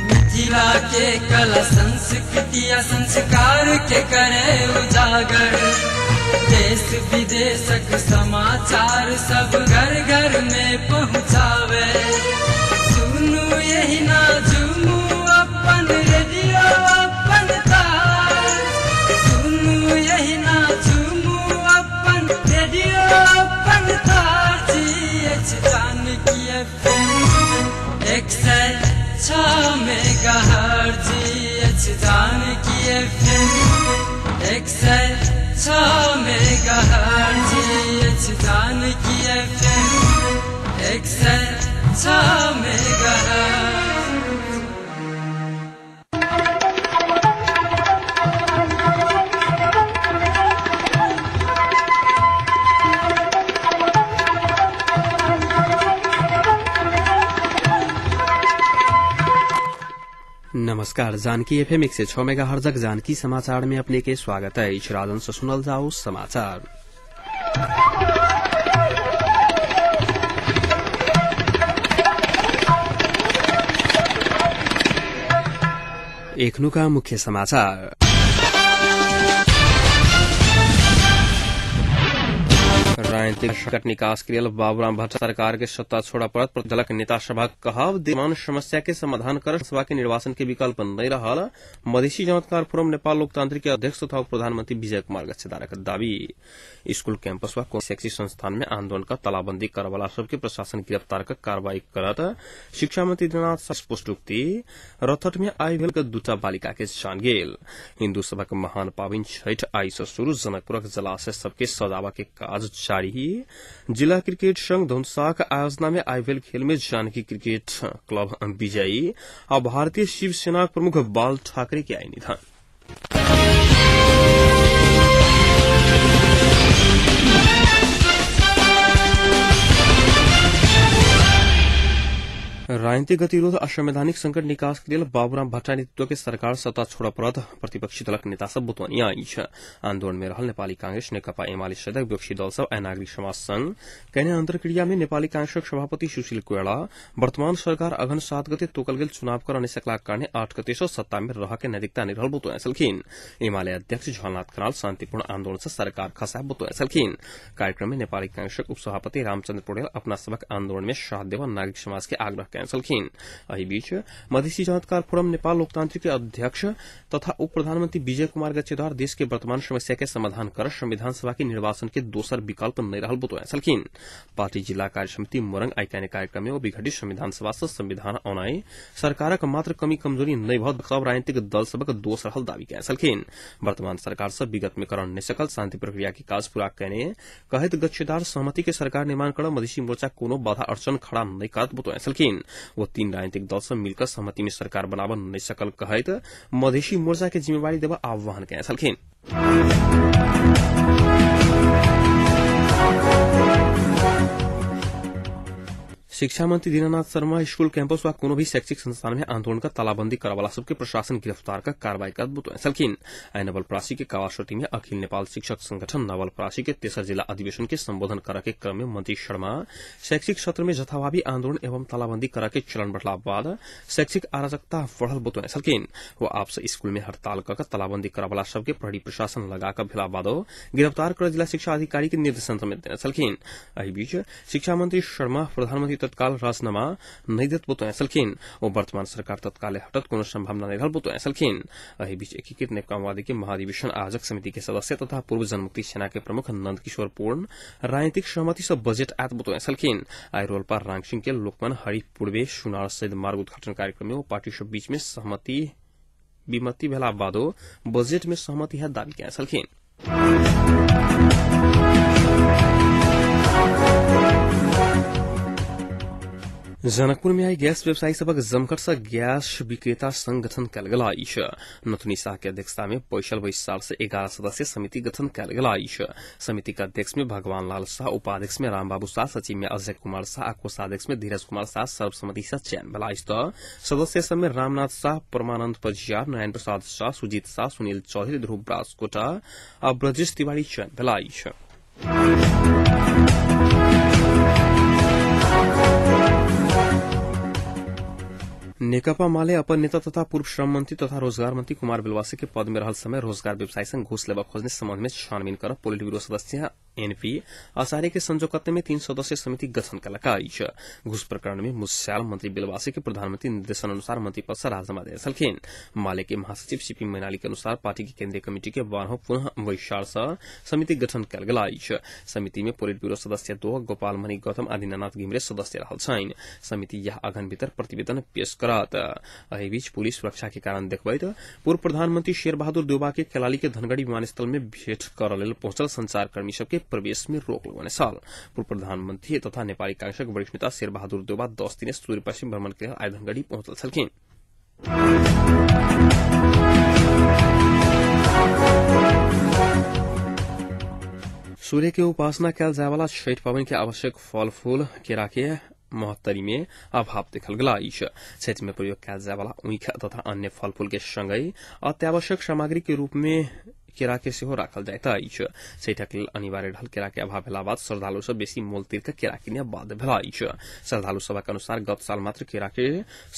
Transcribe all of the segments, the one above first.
मिथिला के कला संस्कृति संस्कार के करे उजागर, देश विदेशक समाचार सब घर घर में पहुँचावे। सुनू यही ना झूमू अपन रेडियो अपन तार, सुनू यही ना झूमू अपन रेडियो अपन तार। जी Janaki FM 106 megahertz, Janaki FM 106 megahertz, Janaki FM 106 megahertz. नमस्कार, जानकी एफएम 106 मेगाहर्जक जानकी समाचार में अपने के स्वागत है। राजन से सुनल जाओ समाचार। एखनुका मुख्य समाचार। राजनीतिक संकट निकास के लिए बाबूराम भट्ट सरकार के सत्ता छोड़ा पड़त। दलक नेता सभा कहब देमान समस्या के समाधान कर सभा के निर्वाचन के विकल्प नहीं रहल। मधेसी जनताकार फोरम नेपाल लोकतांत्रिक के अध्यक्ष तथा प्रधानमंत्री विजय कुमार गच्छेदारक दावी। स्कूल कैंपस व शैक्षिक संस्थान में आंदोलन का तालाबंदी करवाला सबके प्रशासन गिरफ्तार कर कार्रवाई करत शिक्षा मंत्री दिननाथ स्पष्टोक्ति। रथट में आई भेल दूटा बालिका के जान गेल। हिन्दू सभक महान पावन छठ आई से शुरू। जनकपुरक जलाशय सबके सजावा के काज जारी। जिला क्रिकेट संघ धनुषाक आयोजना में आई भेल खेल में जानकी क्रिकेट क्लब विजयी और भारतीय शिवसेना प्रमुख बाल ठाकरे के आई निधन। राजनीतिक गतिरोध असंवैधानिक संकट निकास के लिए बाबूराम भट्टराई नेतृत्व के सरकार सत्ता छोड़ पड़त प्रतिपक्षी दलक नेता सब बतौनी अछि। आंदोलन में रहल नेपाली कांग्रेस, नेकपा एमाले सहित विपक्षी दल सब आ नागरिक समाज संघ कहने अंतर्क्रिया में नेपाली कांग्रेसक सभापति सुशील कोइराला वर्तमान सरकार अघन 7 गते तोकल गेल चुनाव कर नहि सकलाक कारणे 8 गते सँ सत्ता में रह के नैतिकता नहि रहल बतौने छलखिन। एमाले अध्यक्ष झलनाथ खनाल शांतिपूर्ण आंदोलन से सरकार खसाब बतौने छलखिन। कार्यक्रम में नेपाली कांग्रेसक उपसभापति रामचंद्र पौडेल अपना सबक आंदोलन में साथ देवा नागरिक समाज के आग्रह छलखिन। एहि बीच मधेसी जनताकार फोरम नेपाल लोकतांत्रिक के अध्यक्ष तथा उप प्रधानमंत्री विजय कुमार गच्छेदार देश के वर्तमान समस्या के समाधान कर संविधान सभा के निर्वाचन के दोसर विकल्प नहि रहल बतौने छलखिन। पार्टी जिला कार्य समिति मोरंग आइ कयने कार्यक्रम में ओ विघटित संविधान सभा से संविधान औनाइ सरकारक मात्र कमी कमजोरी नहि भऽ सब राजनीतिक दल सबक दोष रहल दावी कयने छलखिन। वर्तमान सरकार से विगत में करण नहि सकल शांति प्रक्रिया के काज पूरा कयने कहैत गच्छेदार सहमति के सरकार निर्माण कर मधेसी मोर्चा कोनो बाधा अड़चन खड़ा नहि करत बतौने छलखिन। वो तीन राजनीतिक दल से मिलकर सहमति में सरकार बनाबऽ नहि सकल कहैत मधेसी मोर्चा के जिम्मेवारी देबऽ आह्वान कयने छलखिन। शिक्षा मंत्री दीनानाथ शर्मा स्कूल कैंपस व कोनो भी शैक्षिक संस्थान में आंदोलन का तालाबंदी करवाला सबके प्रशासन गिरफ्तार कर कार्रवाई कर बतौने छलखिन। आइ नवलपरासी के कावासोटी में अखिल नेपाल शिक्षक संगठन नवलपरासी के तेसर जिला अधिवेशन के संबोधन करे के क्रम में मंत्री शर्मा शैक्षिक सत्र में जथाभावी आंदोलन एवं तालाबंदी करे के चलन बढ़ला बाद शैक्षिक अराजकता बढ़ल बतौने छलखिन। वो आपसे स्कूल में हड़ताल कर तालाबंदी करवाला सबके प्रहरी प्रशासन लगाकर भेला बादो गिरफ्तार कर जिला शिक्षा अधिकारी के निर्देशन समेत देने छलखिन। एहि बीच शिक्षा मंत्री शर्मा प्रधानमंत्री तत्काल राजीनामा नहि देत बतौने छलखिन। ओ वर्तमान सरकार तत्काले हटत कोनो संभावना नहि रहल बतौने छलखिन। एहि बीच एकीकृत नेकपा के महाधिवेशन आयोजक समिति के सदस्य तथा पूर्व जनमुक्ति सेना के प्रमुख नंदकिशोर पूर्ण राजनीतिक सहमति से बजट आयत बतौने छलखिन। आइ रोल्पा राङसिंह के लोकमान हरि पूर्वे सुनार सहित मार्ग उद्घाटन कार्यक्रम में ओ पार्टी सब बीच में सहमति विमति भेला बादो बजट में सहमति है दावी कयने छलखिन। जनकपुर में आई गैस व्यवसायी सभक जमघट से गैस विक्रेता संघ गठन कयल गेल अछि। नथुनी शाह के अध्यक्षता में पैसल बैसार से 11 सदस्य समिति गठन कयल गेल अछि। समिति के अध्यक्ष में भगवान लाल शाह, उपाध्यक्ष में रामबाबू शाह, सचिव में अजय कुमार शाह आ कोषाध्यक्ष में धीरज कुमार शाह सर्वसम्मति से चयन भेल अछि। तऽ सदस्य सब में रामनाथ शाह, परमानंद पजियार, नारायण प्रसाद शाह, सुजीत शाह, सुनील चौधरी, ध्रुव राजकोटा आ ब्रजेश तिवारी चयन भेल अछि। नेकपा माले अपन नेता तथा पूर्व श्रम मंत्री तथा रोजगार मंत्री कुमार बिलवासी के पद में रहल समय रोजगार व्यवसाय संग घूस लेबा खोजने संबंध में छानबीन कर पोलिट ब्यूरो सदस्य एनपी आचार्य के संजोकत्व में 3 सदस्यीय समिति गठन कयलक अछि। घूस प्रकरण में मुस्याल मंत्री बिलवासी के प्रधानमंत्री निर्देशन अनुसार मंत्री पद से राजीनामा देने छलखिन। माले के महासचिव सीपी मैनाली के अनुसार पार्टी के केंद्रीय कमेटी के 12 पुनः बैसार से समिति गठन कयल गेल अछि। समिति में पोलिट ब्यूरो सदस्य 2 गोपाल मणि गौतम आ दीनानाथ घिमिरे सदस्य रहल छनि। समिति यह अगहन भीतर प्रतिवेदन पेश करत। एहि बीच पुलिस सुरक्षा के कारण देखबैत पूर्व प्रधानमंत्री शेर बहादुर देउबा के कैलाली के धनगढ़ी विमानस्थल में भेंट करऽ लेल पहुंचल संचारकर्मी सबके प्रवेश में रोक लगौने छल। पूर्व प्रधानमंत्री तथा नेपाली कांग्रेसक वरिष्ठ नेता शेर बहादुर देउबा 10 दिने सूर्यपश्चिम भ्रमण के लेल आइ धनगढ़ी पहुंचल छलखिन। सूर्य के उपासना कयल जायवाला छठि पाबनि के आवश्यक फल फूल केरा के महोत्तरी में अभाव देखल गेल अछि। छठि में प्रयोग कयल जायवाला ऊख तथा अन्य फल फूल के संगहि अत्यावश्यक सामग्री के रूप में केरा के सेहो राखल जाइत अछि। छठिक लेल अनिवार्य रहल केरा के अभाव भेला बाद श्रद्धालु सब बेसी मोल तीर के केरा किनय बाध्य भेल अछि। श्रद्धालु सभक अनुसार गत साल मात्र केरा के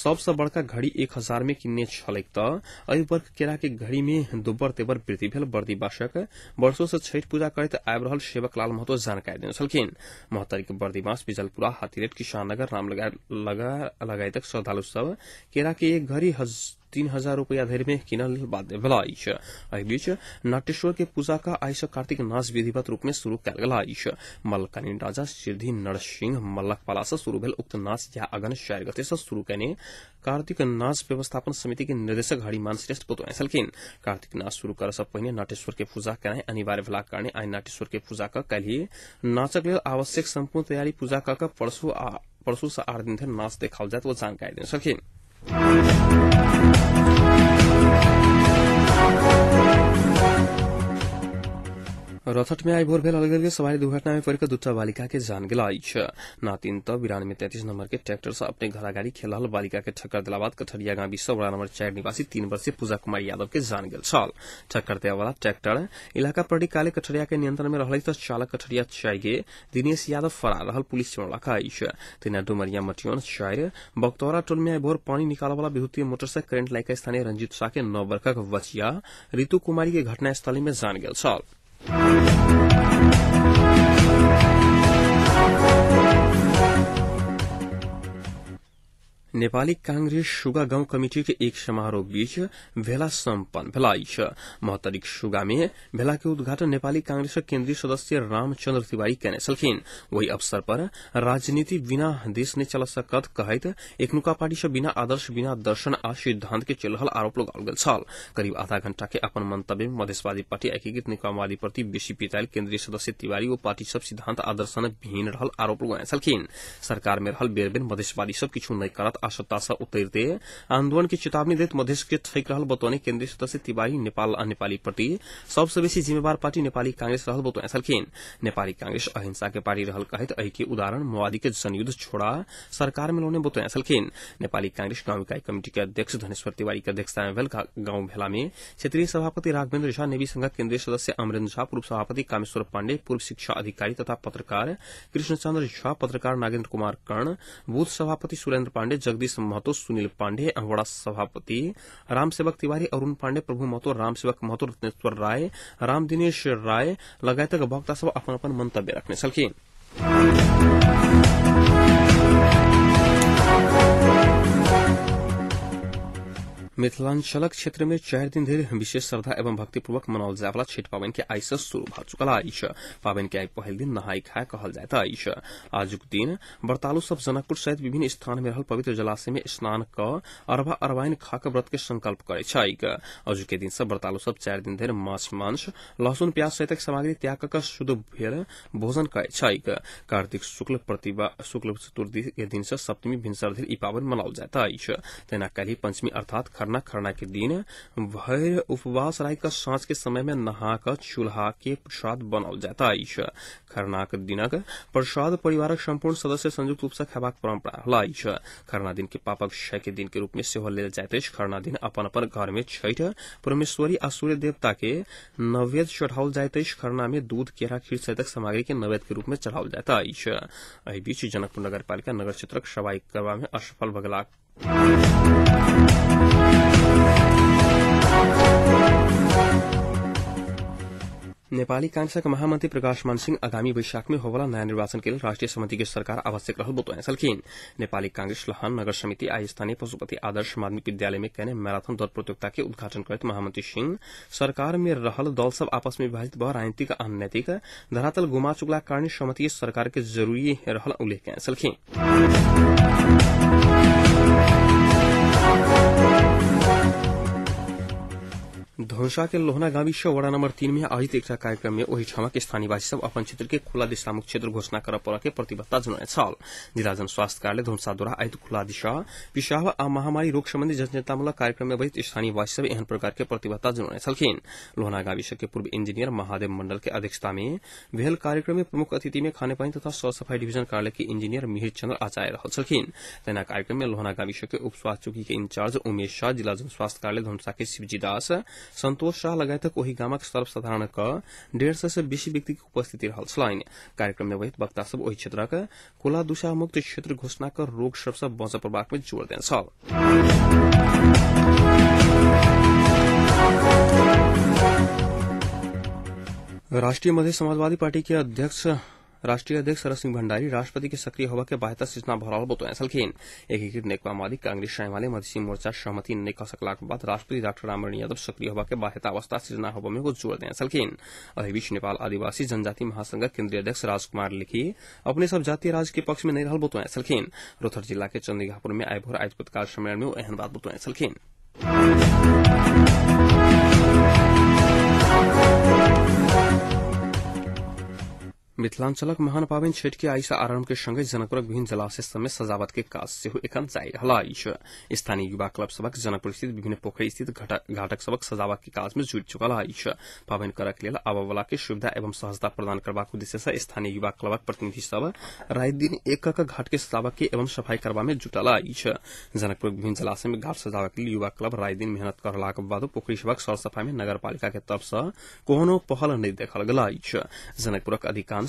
सबसँ बड़का घड़ी 1000 में किनने छलैक त एहि वर्ष केरा के घड़ी में दुब्बर तेबर वृद्धि भेल बर्दिवासक वर्षो से छठि पूजा करैत आबि रहल सेवक लाल महतो जानकारी देने छलखिन। महोत्तरी के बर्दिवास, बिजलपुरा, हाथीरेट, किसाननगर, रामलगा लगायतक श्रद्धालु सब केरा के एक घड़ी 3000 रुपया धरि में किनल बाध्य भेल अछि। एहि बीच नाटेश्वर के पूजा का आइ सँ कार्तिक नाच विधिवत रूप में शुरू कयल गेल अछि। मल्लकालीन राजा सिद्धि नरसिंह मल्लक पाला से शुरू भेल उक्त नाच यह अगहन 4 गते से शुरू कयने कार्तिक नाच व्यवस्थापन समिति के निर्देशक हरिमान श्रेष्ठ बतौने छलखिन। कार्तिक नाच शुरू करऽ सँ पहिने नाटेश्वर के पूजा केनाइ अनिवार्य भेलाक कारणे आइ नाटेश्वर के पूजा क काल्हि नाचक लेल आवश्यक सम्पूर्ण तैयारी पूजा क के परसू सँ 8 दिन धरि नाच देखाओल जायत ओ जानकारी देने छलखिन। रथट में आई भोर भेल अलग अलग सवारी दुर्घटना में पड़िकऽ दूटा बालिका के जान गेल अछि। नातिन त 92 33 नंबर के ट्रैक्टर से अपने घर अगाडि खेल रहल बालिका के ठक्कर देला बाद कठरिया गाँव वडा नंबर 4 निवासी 3 वर्षीय पूजा कुमारी यादव के जान गेल छल। ठक्कर देवाला ट्रैक्टर इलाका प्रहरी काले कठरिया के नियंत्रण में रहल त चालक कठरिया 4 के दिनेश यादव फरार रहल पुलिस जनौलक अछि। तहिना डुमरिया मटियन 4 बक्तौरा टोल में आई भोर पानी निकालऽ वाला विद्युतीय मोटर से करेंट लागि कऽ स्थानीय रंजीत शाह के 9 वर्षक बचिया रितु कुमारी के घटनास्थल में जान गेल छल। नेपाली कांग्रेस सुगा गाउँ कमिटी के एक समारोह बीच भेला सम्पन्न भेल अछि। महोत्तरीक सुगा में भेला के उद्घाटन नेपाली कांग्रेस केन्द्रीय सदस्य रामचंद्र तिवारी केने छलखिन। वही अवसर पर राजनीति बिना देश नहि चल सकत कहैत एखनुका पार्टी सब बिना आदर्श, बिना दर्शन आ सिद्धांत के चल रहल आरोप लगाओल गेल छल। करीब आधा घंटा के अपन मंतव्य में मधेशवादी पार्टी एकीकृत नेकपामाओवादी प्रति बेसी पितायल केन्द्रीय सदस्य तिवारी ओ पार्टी सब सिद्धांत आदर्शन विहीन रहल आरोप लगौने छलखिन। सरकार में रहल बेर बेर मधेशवादी सब किछु नहि करत आ सत्ता से उतरिते आंदोलन के चेतावनी दैत मधेश के ठैक रहल बतौने केन्द्रीय सदस्य तिवारी नेपाल आ नेपाली प्रति सबसँ बेसी जिम्मेवार पार्टी नेपाली कांग्रेस रहल बतौने छलखिन। नेपाली कांग्रेस अहिंसा के पार्टी रहल कहैत एहि के उदाहरण माओवादी के जनयुद्ध छोड़ा सरकार में लौने बतौने छलखिन। नेपाली कांग्रेस गांव इकाई कमिटी के अध्यक्ष धनेश्वर तिवारी के अध्यक्षता में भेल गांव भेला में क्षेत्रीय सभापति राघवेन्द्र झा, नेवी संघक केन्द्रीय सदस्य अमरेन्द्र झा, पूर्व सभापति कामेश्वर पाण्डे, पूर्व शिक्षा अधिकारी तथा पत्रकार कृष्णचंद्र झा, पत्रकार नागेन्द्र कुमार कर्ण, बूथ सभापति सुरेन्द्र पाण्डे, जगदीश महतो, सुनील पाण्डे, वड़ा सभापति रामसेवक तिवारी, अरूण पाण्डे, प्रभु महतो, रामसेवक महतो, रत्नेश्वर राय, राम दिनेश राय लगायतक वक्ता सब अपन अपन मंतव्य रखने छलखिन। मिथिलांचलक क्षेत्र में 4 दिन धरि विशेष श्रद्धा एवं भक्तिपूर्वक मनाओल जायवला छठि पाबनि के आइ से शुरू भऽ चुकल अछि। पाबनि के आइ पहिल दिन नहाय खाय कहल जाइत अछि। आजुक दिन व्रतालु सब जनकपुर सहित विभिन्न स्थान में रहल पवित्र जलाशय में स्नान क अरबा अरबाइन खा क व्रत के संकल्प करैत छैक। आजुके दिन सब व्रतालु सब 4 दिन धरि माछ मांस, लहसुन प्याज सहितक सामग्री त्याग क शुद्ध भेल भोजन करैत छैक। कार्तिक शुक्ल प्रतिभा शुक्ल चतुर्थी के दिन से सप्तमी भिनसर धरि ई पाबनि मनाओल जाइत अछि। तहिना काल्हि पंचमी अर्थात खरना। खरना के दिन भरि उपवास राखि कऽ साँझ के समय में नहा कऽ चूल्हा के प्रसाद बनाओल जाइत अछि। खरनाक दिनक प्रसाद परिवारक संपूर्ण सदस्य संयुक्त रूप से खेबाक परंपरा रहल अछि। खरना दिन के पापक क्षय के दिन के रूप में सेहो लेल जाइत अछि। खरना दिन अपन अपन घर में छठि परमेश्वरी आ सूर्य देवता के नैवेद्य चढ़ाओल जाइत अछि। खरना में दूध, केरा, खीर सहितक सामग्री के नैवेद्य के रूप में चढ़ाओल जाइत अछि। एहि बीच जनकपुर नगरपालिका नगर क्षेत्रक सफाई करबा में असफल भऽ गेलाक नेपाली कांग्रेसक महामंत्री प्रकाश मान सिंह आगामी वैशाख में होवला नया निर्वाचन के लेल राष्ट्रीय समिति के सरकार आवश्यक रहल बतौने छलखिन। नेपाली कांग्रेस लहान नगर समिति आ स्थानीय पशुपति आदर्श माध्यमिक विद्यालय में कयने मैराथन दौड़ प्रतियोगिता के उद्घाटन करैत महामंत्री सिंह सरकार में रहल दल सब आपस में विभाजित भ राजनीतिक आ नैतिक धरातल गुमा चुकलाक कारण समिति सरकार के जरूरी रहल उल्लेख कयने छलखिन। धनुषा के लोहना गाविस वड़ा नंबर 3 में आयोजित एक कार्यक्रम में ओहि ठामक स्थानीयवासी सब अपन क्षेत्र के खुला दिशामुक्त क्षेत्र घोषणा करऽ पड़ऽ के प्रतिबद्धता जनौने छल। जिला जन स्वास्थ्य कार्यालय धनुषा द्वारा आयोजित खुला दिशा पिशाब आ महामारी रोग संबंधी जनचेतनामूलक कार्यक्रम में बजैत स्थानीयवासी सब एहन प्रकार के प्रतिबद्धता जनौने छलखिन। लोहना गाविस के पूर्व इंजीनियर महादेव मंडल के अध्यक्षता में भेल कार्यक्रम में प्रमुख अतिथि में खानेपानी तथा सर सफाई डिवीजन कार्यालय के इंजीनियर मिहिर चंद्र आचार्य रहल छलखिन। तहिना कार्यक्रम में लोहना गाविस के उप स्वास्थ्य चौकी के इंचार्ज उमेश शाह, जिला जन स्वास्थ्य कार्यालय धनुषा के शिवजी दास, संतोष शाह लगायतक ओहि गामक सर्वसाधारणक 150 से बेसी व्यक्ति के उपस्थिति रहल छलनि। कार्यक्रम में वहित वक्ता सब ओहि क्षेत्रक खुला दुषा मुक्त क्षेत्र घोषणा कर रोग सब से बचऽ पड़बाक में जोर देने छल। राष्ट्रीय मध्य समाजवादी पार्टी के अध्यक्ष राष्ट्रीय अध्यक्ष शरद सिंह भंडारी राष्ट्रपति के सक्रिय होबा के बाध्यता सूचना भऽ रहल बतौने छलखिन। एकीकृत नेकपा माओवादी कांग्रेस एमाले मधेसी मोर्चा सहमति नहि कऽ सकलाक बाद राष्ट्रपति डाक्टर रामवरण यादव सक्रिय होबा के बाध्यता अवस्था सृजना होबा में जोर देने छलखिन। एहि बीच नेपाल आदिवासी जनजाति महासंघक केन्द्रीय अध्यक्ष राजकुमार लिखी अपने सब जातीय राज्य के पक्ष में नहि रहल बतौने छलखिन। रोहतक जिला के चंदिकापुर में आइ भोर आयोजित पत्रकार सम्मेलन में ओ एहन बात बतौने छलखिन। मिथिलांचलक महान पाबनि छठि के आइ सँ आरंभ के संगहि जनकपुरक विभिन्न जलाशय सब में सजावट के काज सेहो एखन जारी रहल अछि। स्थानीय युवा क्लब सभक जनकपुर स्थित विभिन्न पोखरि स्थित घाटक सभक सजावट के काज में जुटि चुकल अछि। पाबनि करक लेल आबय वला के सुविधा एवं सहजता प्रदान करबाक उद्देश्य सँ स्थानीय युवा क्लबक प्रतिनिधि सब राति दिन एक क घाट के सजावट के एवं सफाई करबा में जुटल अछि। जनकपुरक विभिन्न जलाशय में घाट सजावट के लेल युवा क्लब राति दिन मेहनत करलाक बादो पोखरि सभक सर सफाई में नगरपालिका के तरफ सँ कोनो पहल नहि देखल गेल अछि। जनकपुरक अधिकांश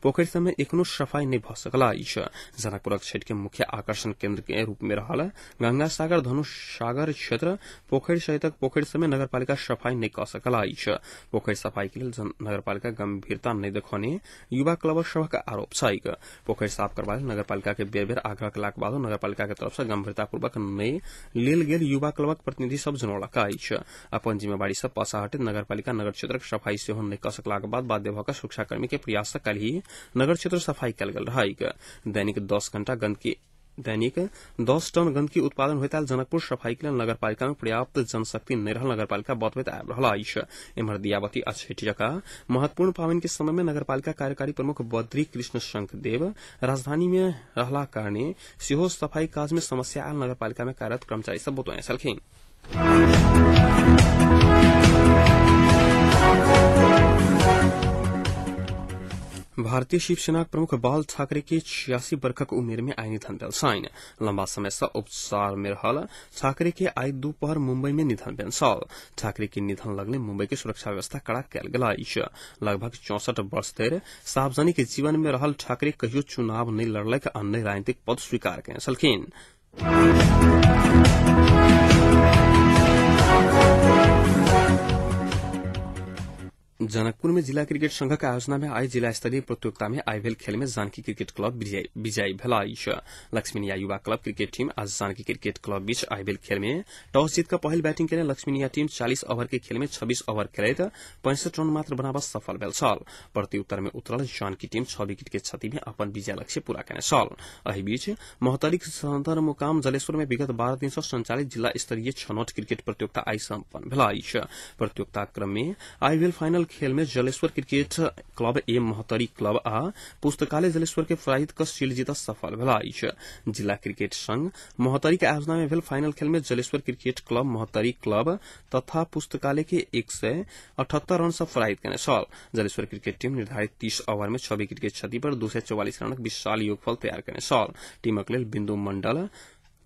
पोखरि सब में एखनो सफाई नहि भऽ सकल अछि। जनकपुरक छठि के मुख्य आकर्षण केन्द्र के रूप में रहल गंगा सागर, धनुष सागर क्षेत्र पोखरि सहितक पोखरि सब में नगरपालिका सफाई नहि कऽ सकल अछि। पोखरि सफाई के लेल नगरपालिका गंभीरता नहि देखौने युवा क्लबक सभक आरोप छैक। पोखरि साफ करबा लेल नगरपालिका के बेर बेर आग्रह केलाक बादो नगरपालिका के तरफ सँ गंभीरतापूर्वक नहि लेल गेल युवा क्लबक प्रतिनिधि सब जनौलक अछि। अपन जिम्मेवारी सँ पाछा हटैत नगरपालिका नगर क्षेत्रक सफाई सेहो नहि कऽ सकलाक बाद बाध्य भऽ कऽ सुरक्षाकर्मी के प्रयास सँ काल्हि नगर क्षेत्र सफाई कयल गेल रहैक। दैनिक 10 घंटा गंदगी दैनिक 10 टन गंदगी उत्पादन होइत आयल जनकपुर सफाई के लेल नगरपालिका में पर्याप्त जनशक्ति नहि रहल नगरपालिका बतबैत आबि रहल अछि। एम्हर दियाबती आ छठि जकाँ महत्वपूर्ण पाबनि के समय में नगरपालिका कार्यकारी प्रमुख बद्री कृष्ण शंखदेव राजधानी में रहलाक कारणे सेहो सफाई काज में समस्या आयल नगरपालिका में कार्यरत कर्मचारी सब बतौने छलखिन। भारतीय शिवसेनाक प्रमुख बाल ठाकरे के 86 वर्षक उमेर में आइ निधन भेल छनि। लंबा समय से उपचार में रहल ठाकरे के आइ दोपहर मुंबई में निधन भेल छल। ठाकरे के निधन लगले मुंबई के सुरक्षा व्यवस्था कड़ा कयल गेल अछि। लगभग 64 वर्ष धरि सार्वजनिक जीवन में रहल ठाकरे कहियो चुनाव नहि लड़लक आ नहि राजनीतिक पद स्वीकार कयने छलखिन। जनकपुर में जिला क्रिकेट संघक आयोजना में आई जिला स्तरीय प्रतियोगिता में आई भेल खेल में जानकी क्रिकेट क्लब विजयी भेल अछि। लक्ष्मीनिया युवा क्लब क्रिकेट टीम आज जानकी क्रिकेट क्लब बीच आई भेल खेल में टॉस जीत कऽ पहिल बैटिंग केने लक्ष्मीनिया टीम 40 ओवर के खेल में 26 ओवर खेलैत 65 रन मात्र बनाबऽ सफल भेल छल। प्रत्युत्तर में उतरल जानकी टीम 6 विकेट के क्षति में अपन विजय लक्ष्य पूरा केने छल। एहि बीच महोत्तरीक सदर मुकाम जलेश्वर में विगत 12 दिन सँ संचालित जिला स्तरीय छनौट क्रिकेट प्रतियोगिता आई सम्पन्न भेल अछि। प्रतियोगिता क्रम में आई भेल फाइनल खेल में Jaleshwar cricket club A Mahottari club आ पुस्तकालय जलेश्वर के पराजित क शील्ड जीत सफल भेल अछि। जिला क्रिकेट संघ महोत्तरी के आयोजना में भेल फाइनल खेल में Jaleshwar cricket club Mahottari club तथा पुस्तकालय के 178 रन से पराजित केने छल। जलेश्वर क्रिकेट टीम निर्धारित 30 ओवर में 6 विकेट के क्षति पर 244 रनक विशाल योगफल तैयार केने छल। टीमक लेल बिन्दु मंडल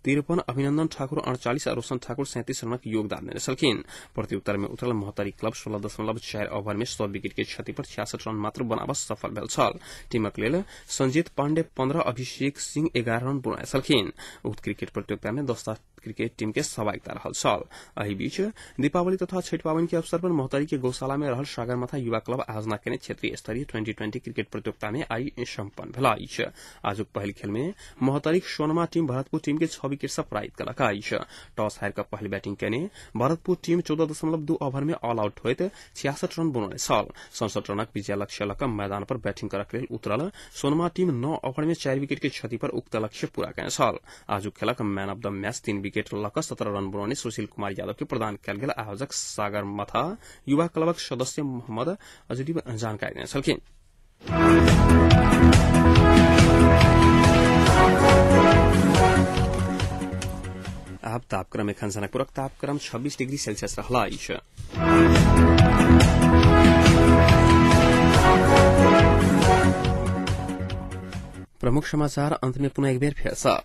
53, अभिनंदन ठाकुर 48 आ रोशन ठाकुर 37 रनक योगदान देने छलखिन। प्रत्युत्तर में उतरल महोत्तरी क्लब 16.4 ओवर में 100 विकेट के क्षति पर 66 रन मात्र बनाब सफल भेल छल। टीमक लेल संजीत पांडे 15, अभिषेक सिंह 11 रन बनाए छलखिन। उक्त क्रिकेट प्रतियोगिता में 10 क्रिकेट टीम के सहभागिता रहल छल। एहि बीच दीपावली तथा छठि पाबनि के अवसर पर महोत्तरी के गौशाला में रहल सागरमाथा युवा क्लब आयोजना केने क्षेत्रीय स्तरीय 2020 क्रिकेट प्रतियोगिता में आई सम्पन्न भेल अछि। आजुक पहिल खेल में महोत्तरीक सोनमा टीम भरतपुर टीम के 6 विकेट से पराजित केलक अछि। टॉस हारि क पहिल बैटिंग केने भरतपुर टीम 14.2 ओवर में ऑल आउट होइत 66 रन बनौने छल। 67 रनक विजय लक्ष्य लऽ क मैदान पर बैटिंग करक लेल उतरल सोनमा टीम 9 ओवर में 4 विकेट के क्षति पर उक्त लक्ष्य पूरा केने छल। आजुक खेलक man of the match 3 wicket लऽ क 17 रन बनौने सुशील कुमार यादव के प्रदान कयल गेल आयोजक सागरमाथा युवा क्लबक सदस्य मोहम्मद अजदीब जानकारी देने छलखिन। आब तापक्रम एखन जनकपुरक तापक्रम 26 डिग्री सेल्सियस रहल अछि। प्रमुख समाचार अंत में पुनः एक बेर फेर सँ।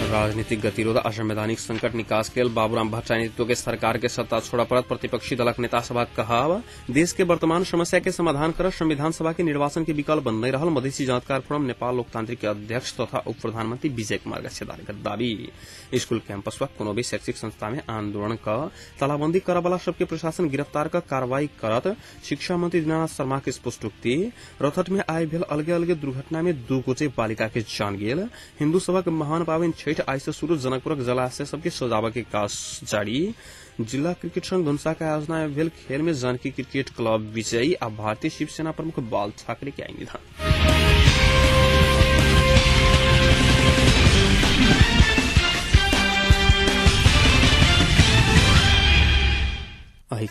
राजनीतिक गतिरोध असंवैधानिक संकट निकास के लेल बाबूराम भट्टराई नेतृत्व के सरकार के सत्ता छोड़ पड़त प्रतिपक्षी दलक नेता सभा कहब। देश के वर्तमान समस्या के समाधान कर संविधान सभा के निर्वाचन के विकल्प नहीं रहल मधेसी जनताकार फोरम नेपाल लोकतांत्रिक के अध्यक्ष तथा उप प्रधानमंत्री विजय कुमार गच्छेदार के दावी। स्कूल कैंपस व कोनो भी शैक्षिक संस्था में आंदोलन क तालाबंदी करऽ वाला सबके प्रशासन गिरफ्तार क कार्रवाई करत शिक्षा मंत्री दीनानाथ शर्मा के स्पष्टोक्ति। रौतहट में आइ भेल अलगे अलगे दुर्घटना में 2 गोटे बालिका के जान गेल। हिन्दू सभक महान पाबनि छठि आइ से शुरू, जनकपुरक जलाशय सबके सजाबऽ के काज जारी। जिला क्रिकेट संघ धनुषा के आयोजना में भेल खेल में जानकी क्रिकेट क्लब विजयी आ भारतीय शिवसेना प्रमुख बाल ठाकरे के आई निधन।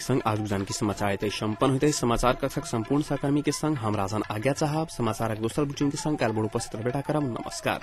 संग आजुक जानकी समाचार एतै सम्पन्न होइत अछि। समाचार कक्षक सम्पूर्ण सहकर्मी के संग हम राजन आज्ञा चाहब। समाचारक दोसर बुलेटिन के संग काल्हि भोर उपस्थित रहबे करब। नमस्कार।